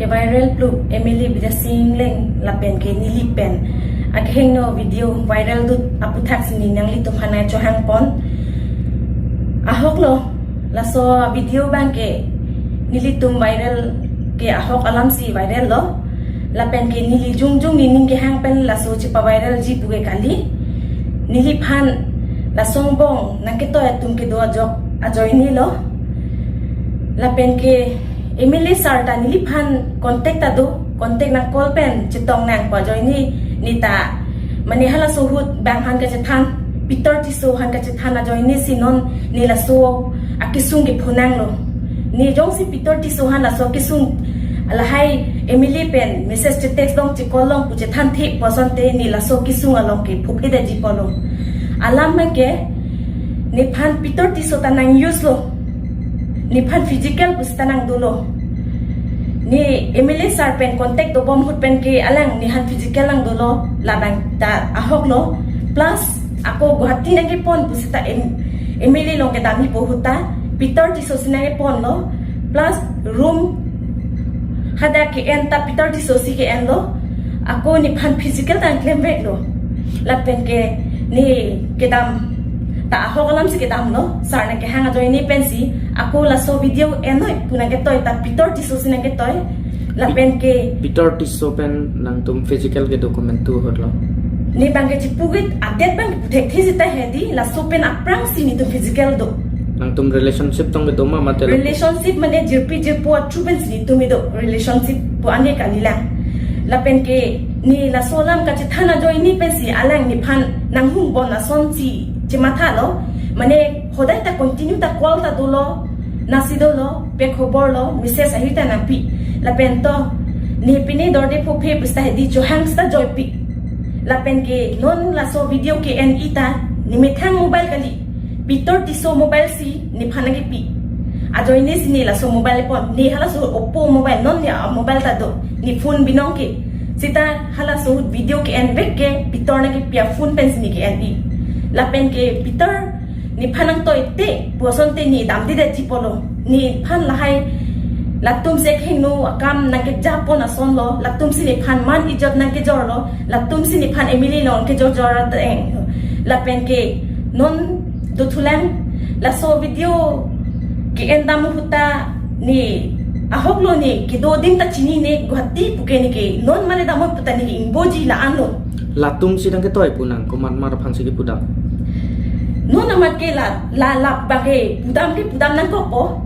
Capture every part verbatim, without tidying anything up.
Viral pluk M L A Bidya Sing Engleng lapen ke neli pen akehingno video viral dut aputhaksi ne nanglitum aphan chohangpon. Ahok lo, laso video abang ke nelitum viral ke ahok alamsi viral lo. Lapen ke neli jongjong nening kehang pen laso chepa-viral ji pu ke kali. Neliphan laso angbong nangketoi atum kedo ajok ajoine lo. Lapen ke M L A sir ta neliphan contact ta do, contact nang call pen chetong nang pu ajoine, ne ta mane halaso ahut bang aphan kachethan, Peter Tisso aphan kachethan ajoine si non ne laso akesung kephonang lo. Ne jongsi Peter Tisso aphan laso kesung lahai M L A pen message che-text long che-call long pu chethanthe pu asonte ne laso kesung along ke phuphe daji pulo. Alam ke nephan Peter Tisso ta nang-use lo. Nephan physical pusita nang dolo. Ne M L A sir pen contact dobom ahut pen ke alang nephan physical nang dolo, labang ta ahok lo. Plus ako Guwahati nangkepon pusita M-, M L A along kedam-i pu ahut ta Peter Tisso si nangkepon lo. Plus room hadak ke-en ta Peter Tisso si ke-en lo. Ako nephan physical ta nang klemvek lo. Lapen ke ne kedam ta ahok alamsi kedam lo. Sir nangkehang ajoine pensi ako laso video enoi pu nangketoi ta Peter Tisso si nangketoi. Lapen ke Peter Tisso pen nangtum physical kedo komantu ahut lo? Ne bang ke chipugit update bang ke puthekthe sita hedi, laso pen aphrangsi netum physical do. Nangtum relationship tong kedo ma mate lo? Relationship mane jirpi jirpo a-through pensi netum kedo, relationship pu ane kalilang. Lapen ke ne laso alam kachethan ajoine pensi alang nephan nanghungbon asonsi chematha lo. Mane hodai ta continue ta call ta dolo, nasi dolo, pe khobor lo, message ahi ta nangpi. Lapen to ne pine dorde phophe pusita hedi chohang sita joipi. Lapen ke non laso video ke-en-i ta nemethang mobile kali, Peter Tisso mobile si nephan nangkepi. Ajoine si ne laso mobile pon, ne halaso Oppo mobile, non ne a-mobile ta do, ne phone binong ke. Sita halaso video ke-envek ke Peter nangkepi a-phone pensi ne ke-en-i. Lapen ke Peter nephan nangtoite pu asonte ne damde daji pulo. Nephan lahai latum si akehingno akam nangkejapon ason lo, latum si nephan man ijot nangkejor lo, latum si nephan M L A along kejor jor ateng. Lapen ke non dothulang, laso video ke-en dam ahut ta ne ahok lo, ne kedo adim ta chinine, Guwahati pu ke ne ke non mane damnon pu ta ne ke ingboji la-an lo. Latum si nangketoi pu nang, komat mar aphansi kepudam? Non amat ke la, la, la bang ke pudam ke pudam nangkokpo.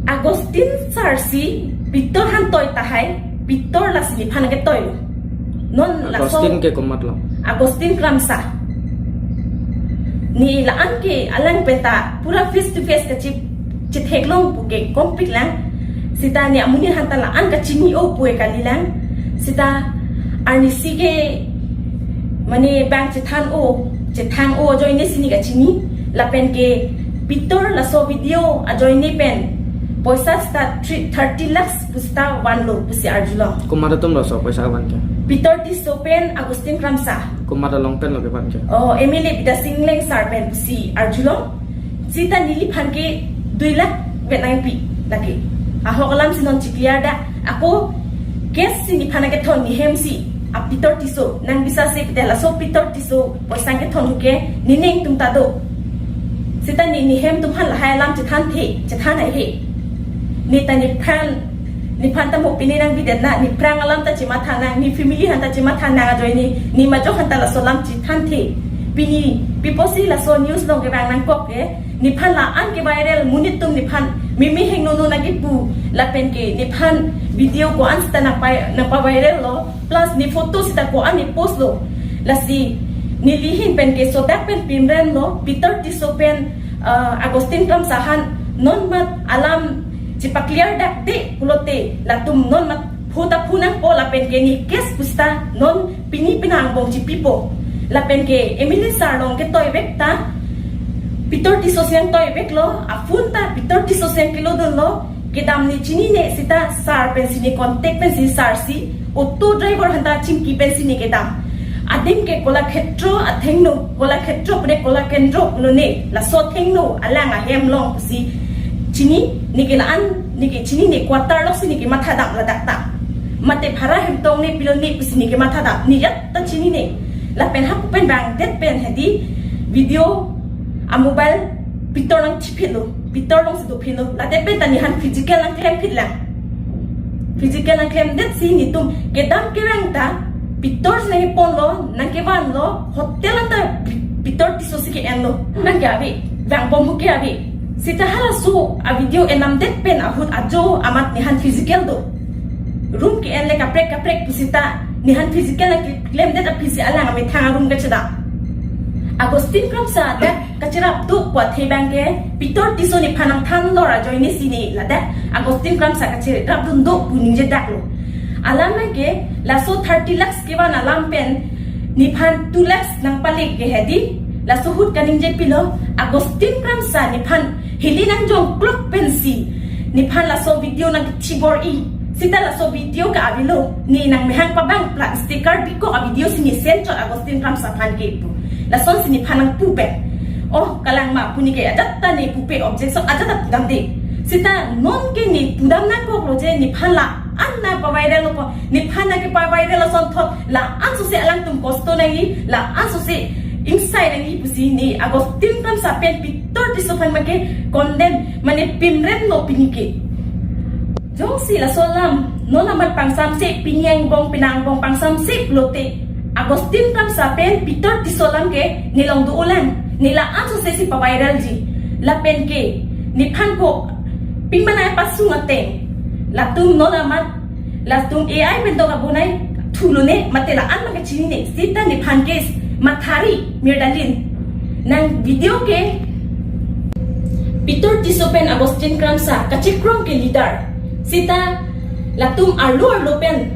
Augustine sir si Peter aphan toi tahai, Peter lasi nephan nangketoi lo. Non laso Augustine ke komat lo? Augustine Kramsa. Ne la-an ke alang pen ta pura face to face kachi chetheklong pu ke kompik lang. Sita ne amonit aphan ta la-an kachini-o pu ke kalilang. Sita arnisi ke mane bang chethan-o, chethang-o ajoine si ne kachini. Lapen ke Peter laso video ajoine pen poisa sita three, thirty lakhs pusita vanlo pusi arjulong. Komat atum laso poisa van ke? Peter Tisso pen Augustine Kramsa. Komat along pen lo kevan ke? Oh, M L A Bidya Sing Engleng sir pen pusi arjulong. Sita neliphan ke dui lakh vet nangpi lake. Ahok alamsi non checlear da. Ako case si nephan nangkethon, ne hem si a Peter Tisso nang bisa si pute laso Peter Tisso poisa kethon ke nening atum ta do. Sita ne, ne hem atum aphan lahai alam chethanthe, chethan haihe. Ne ta nephan, nephan ta mo pine nangbidet na, ne aphrang alam ta chematha nang, ne family aphan ta chematha nang ajoine, ne majok aphan ta laso alam chethanthe. Pini pi pusi laso news along kevang nangkok ke, nephan la-an ke viral, monit atum nephan meme hingno no nangkepu, lapen ke nephan video ko-an sita nangpa, nangpa-viral lo, plus ne photo sita ko-an ne post lo. Lasi neli ahin pen ke sodak pen pimren lo, Peter Tisso pen, uh, Augustine Kramsa aphan non mat alam chepaclear dakde pulote latum non mat phu ta phu nangpo, lapen ke ne case pusita non pini penang angbong chipipo. Lapen ke M L A sir along ketoivek ta Peter Tisso si nangtoivek lo, a-phone ta Peter Tisso si nangkelodun lo, kedam ne chinine, sita sir pensi ne contact pensi sir si auto driver aphan ta chingki pensi ne kedam. Adim ke Kolakhetro athengno, Kolakhetro pune Kolakendro pulo ne, laso athengno alang ahem along pusi chini, ne ke la-an Neke chinine, quarter alongsi neke mathadam ladak ta. Mate bhara hem tong ne pilo ne pusi neke mathadam. Ne ajat ta chinine. Lapen hapu pen bang det pen hedi video a mobile pitor nangchiphitlo. Pitor alongsi dophitlo. Ladet pen ta nephan physical nangklemphitlang. Physical nangklemdetsi netum kedam kerang ta pitor si nangkeponlo, nangkevanlo, hotel anta pi-, pitor Tisso si ke-enlo. Nangke ave, vangbom hu ke ave. Seta halaso a video enamdet pen ahut ajo amat nephan physical do. Room ke-en le kaprek kaprek pusita nephan physical nangklemdet aphi si alang amethang a-room kachedam. Augustine Kramsa dak kacherap do pu athe bang ke pitor Tisso nephan nangthan lor ajoine si ne ladak Augustine Kramsa kacherap dun do pu ningjedaklo. Alam bang ke laso thirty lakhs kevan alam pen nephan two lakhs nangpalik ke hedi, laso ahut kaningje pilo, Augustine Kramsa nephan hili nangjongklok pensi nephan laso video nangkethibor-i. Seta laso video ke avelo, ne nangmehang pabang plastic card bikok a video si ne send chot Augustine Kramsa aphan ke pu. Lasonsi nephan nangpu pen. Oh, kalang ma pu neke ajat ta ne pupe, objection ajat ta pudamde. Seta non ke ne pudam nangkoklo je nephan la-an nangpavirallo pu. Nephan nangkepaviral asonthot la-an sose alangtum kosto nangji, la-an sose ingsai nangji pusi ne Augustine Kramsa pen pitor Tisso aphan make condemn, mane pimremlo pini ke. Jongsi laso alam non amat pangsamse, pini angbong penang angbong pangsamse pulote Augustine Kramsa pen pitor Tisso alam ke ne along do-olang. Ne la-an sose si paviralji. Lapen ke nephan ko pingmanai pasung ateng, latum non amat latum A I pen dok abonai thulone, mate la-an abang ke chinine. Seta nephan ke mathari mirdalin. Nang video ke pitor Tisso pen Augustine Kramsa kachekrong ke leader. Seta latum arlo arlo pen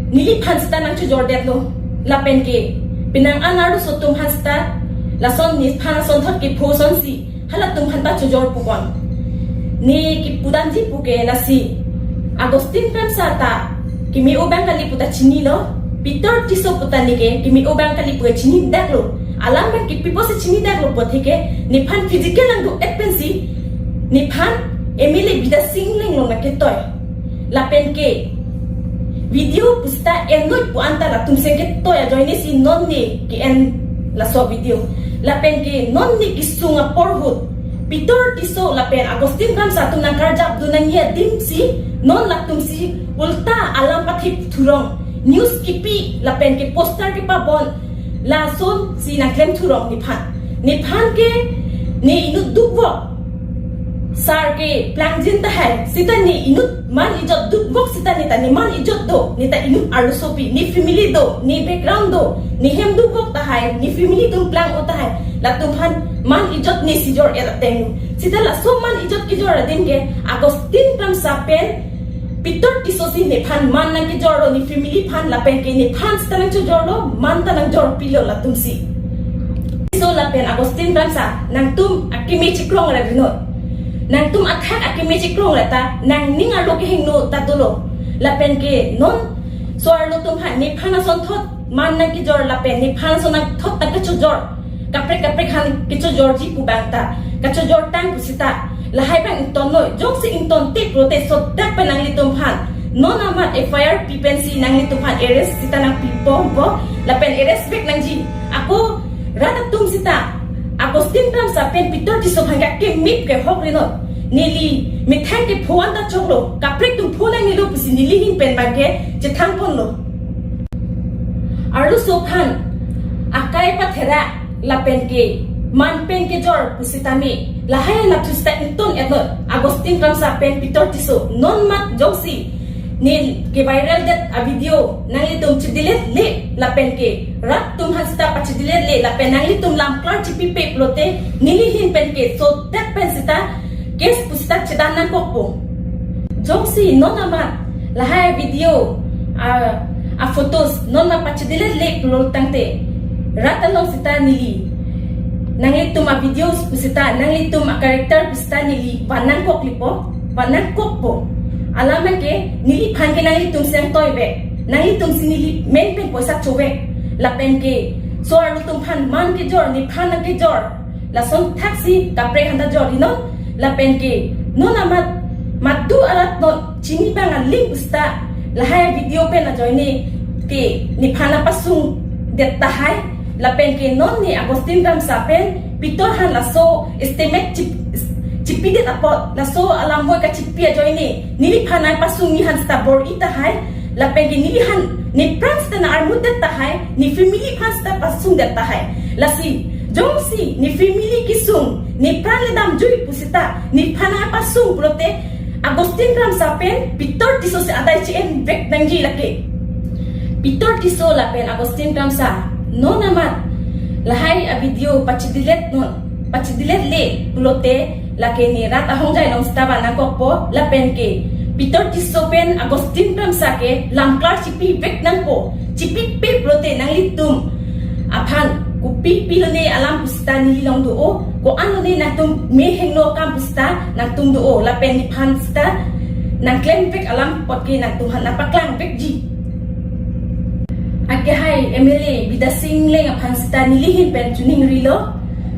neliphan seta nangchojordetlo. Lapen ke penang an arloso atum aphan seta lason nephan asonthot kepho asonsi halatum aphan ta chojor pupon. Ne kepudamji pu ke lasi, Augustine Kramsa ta keme-o abang kali pu ta chinilo, pitor Tisso pu ta neke keme-o abang kali pu chinidaklo. Alam bang ke pi apotsi chinidaklo pu athe ke nephan physical nangdo-et pensi nephan M L A Bidya Sing Engleng along nangketoi. Lapen ke video pusita enloi pu anta latum seng ketoi ajoine si non ne ke-en laso video. Lapen ke non ne kesung apor ahut pitor Tisso lapen Augustine Kramsa atum nangkarjap dun nangji adim si non latum si ulta alam pathip thurong, news kipi lapen ke poster kepabon, lasonsi nangklem thurong nephan. Nephan ke ne inut dukvok, sar ke plangjin tahai, seta ne inut man ijot dukvok seta ne ta ne man ijot do, ne ta inut arlosopi, ne family do, ne background do, ne hem dukvok tahai, ne family atum plang-o tahai, latum aphan man ijot ne si jor-et ateng. Seta laso man ijot kejor adim ke Augustine Kramsa pen pitor Tisso si nephan man nangkejorlo, ne family aphan lapen ke nephan seta nangchojorlo, man ta nangjorpilo latum si. Tisso lapen Augustine Kramsa, nangtum akeme chekrong ra binot. Nangtum athak akeme chekrong ra ta nangning arlo kehingno ta dolo. Lapen ke non so-arlo atum aphan nephan asonthot man nangkejor lapen nephan ason nangthot nangkechojor, kaprek kaprek aphan kechojorji pu bang ta kachojor tang pusita lahai bang ington noi. Jongsi ingtonte pulote sodak pen nanglitum aphan non amat F I R pi pensi nanglitum aphan arrest seta nangpipo po, lapen arrest back nangji. Ako rat atum seta Augustine Kramsa pen pitor Tisso aphan ke akeme ke hok rinot. Neli methang kepho anta choklo, kaprek atum pho nangnelo pusi neli ahin pen bang ke chethangponlo. Arloso aphan akai pathera lapen ke man pen kejor pusitame lahai anat thu seta ington-et noi. Augustine Kramsa pen pitor Tisso non mat jongsi ne keviraldet a video nanglitum chedelete le lapen ke rat atum aphan seta pachedelete le lapen nanglitum lam klar chipipe pulote neli ahin pen ke sodak pen seta case pusita chedan nangkokpo. Jongsi non amat lahai video a, a photos non amat pachedelete le pulo tangte rat along seta neli nanglitum a videos pusita, nanglitum a character pusita neli van nangkoklipo, van nangkokpo. Alam ke neliphan ke nanglitum si nangtoive, nanglitum si neli men pen poisa chove. Lapen ke so-arlo atum aphan man kejor, nephan nangkejor, lason thaksi kaprek aphanta jor-i non. Lapen ke non amat Madu arat non chini abang aling pusita lahai video pen ajoine ke nephan nangpasung det tahai, lapen ke non ne Augustine Kramsa pen Pitor han laso estimate chip, chipidet apot laso alam voi kachipi ajoine neliphan nangpasung nephan sita bor-i tahai, lapen ke neliphan nepran sita nang-armut det tahai, ne family aphan sita pasung det tahai. Lasi jongsi ne family kesung, nepran le damjui pusita nephan nangpasung pulote Augustine Kramsa pen Pitor Tisso si adai che-en vek nangji lake. Pitor Tisso lapen Augustine Kramsa non amat lahai avideo pachidilet non, pachidilet le pulote lake ne rat ahongjai along sita van nangkokpo, lapen ke Pitor Tisso pen Augustine Kramsa ke lamklar chipi vek nangpo. Chipipe pulote nanglitum aphan kopi pi lone alam pusita neli along do-o, ko-an lone nangtum mehingno akam pusita nangtum do-o, lapen nephan sita nangklem vek alam apot ke nangtum aphan nangpaklang vekji. Akehai M L A Bidya Sing Engleng aphan sita neli ahin pen choningrilo.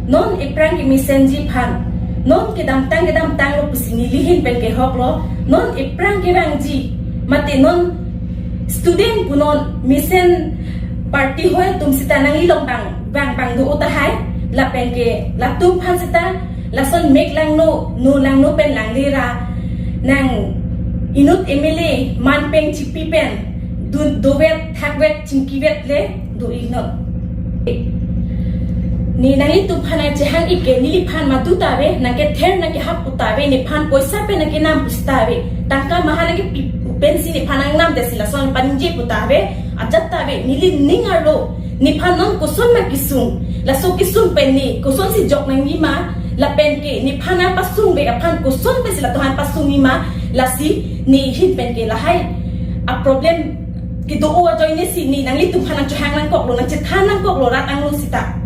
Non ephrang kemesenji aphan, non kedamtang kedamtanglo pusi neli ahin pen kehoklo. Non ephrang kevangji, mate non student pu non mesen party hoi atum sita nangli along bang bang bang do-o tahai, lapen ke latum aphan sita lason mek langno, no langno pen langle ra nang inut M L A man peng chipi pen dun dovet thakvet chingkivet le do-i non. Ne nanglitum aphan nangchehang-ik ke neliphan madu ta ave, nangkether nangkehap pu ta ave, nephan poisa pen nangkenam pusita ave, tangka maha nangkepi pensi nephan nangnam det si lason paningje pu ta ave, ajat ta ave. Neli ning arlo nephan non koson ma kesung, laso kesung pen ne kosonsi jok nangji ma, lapen ke nephan nangpasung vek aphan koson pensi latum aphan pasung ji ma, lasi ne ahin pen ke lahai aproblem kedo-o ajoine si ne nanglitum aphan nangchehang nangkoklo, nangchethan nangkoklo rat angno sita.